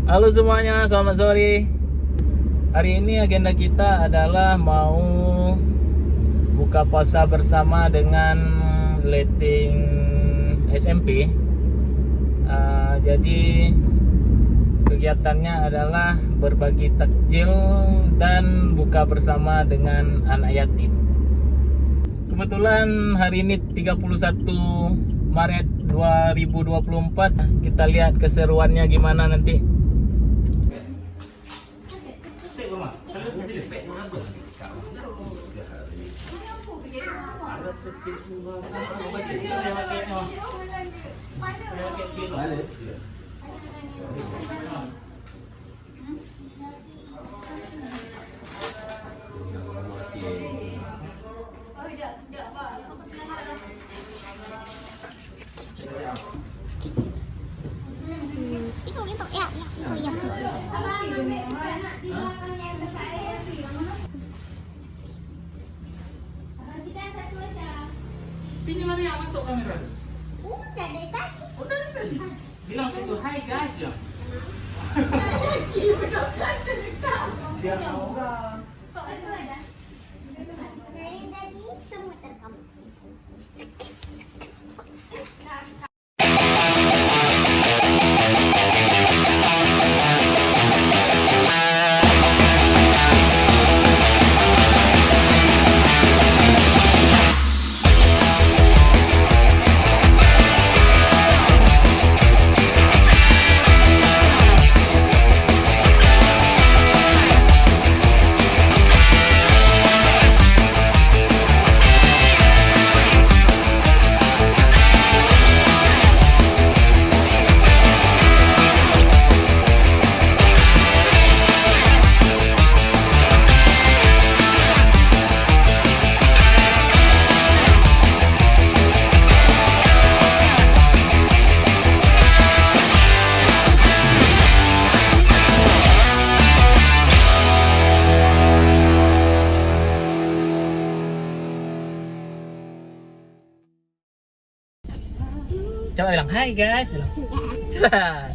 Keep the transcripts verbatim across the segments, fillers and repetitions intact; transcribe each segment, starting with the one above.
Halo semuanya, selamat sore. Hari ini agenda kita adalah mau buka puasa bersama dengan letting S M P. Ah, jadi kegiatannya adalah berbagi takjil dan buka bersama dengan anak yatim. Kebetulan hari ini tiga puluh satu Maret dua ribu dua puluh empat. Kita lihat keseruannya gimana nanti. Sini, Maria, masuk kamera. Udah dari tadi. Udah dari tadi. Bilang situ, "Hai, guys," bilang. Dia mau. Dari tadi semua terekam. Coba bilang, "Hai, guys." Coba.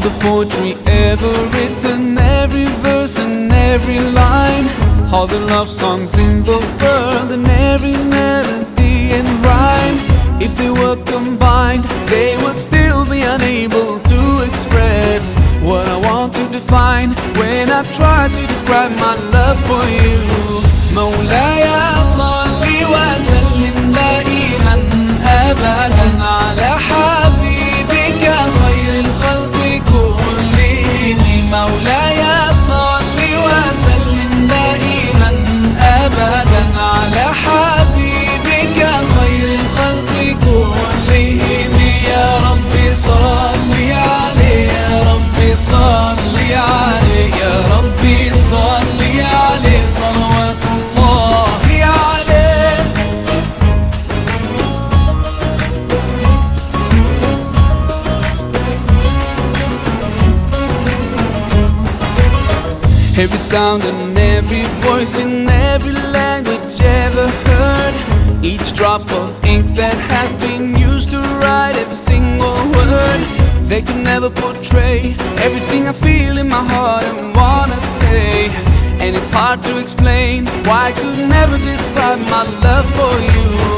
The poetry ever written, every verse and every line. All the love songs in the world and every melody and rhyme. If they were combined, they would still be unable to express what I want to define when I try to describe my love for you. مولاي صل وسلم دائما أبدا على حبيبك خير الخلق كلهم. مولاي صل وسلم دائما أبدا على حبيبك خير الخلق كلهم. يا رب صل عليه، يا رب صل عليه، يا رب صل عليه، صلوات الله عليه. Every sound and every voice in every language ever heard. Each drop of ink that has been used to write every single word. They could never portray everything I feel in my heart and wanna say. And it's hard to explain why I could never describe my love for you.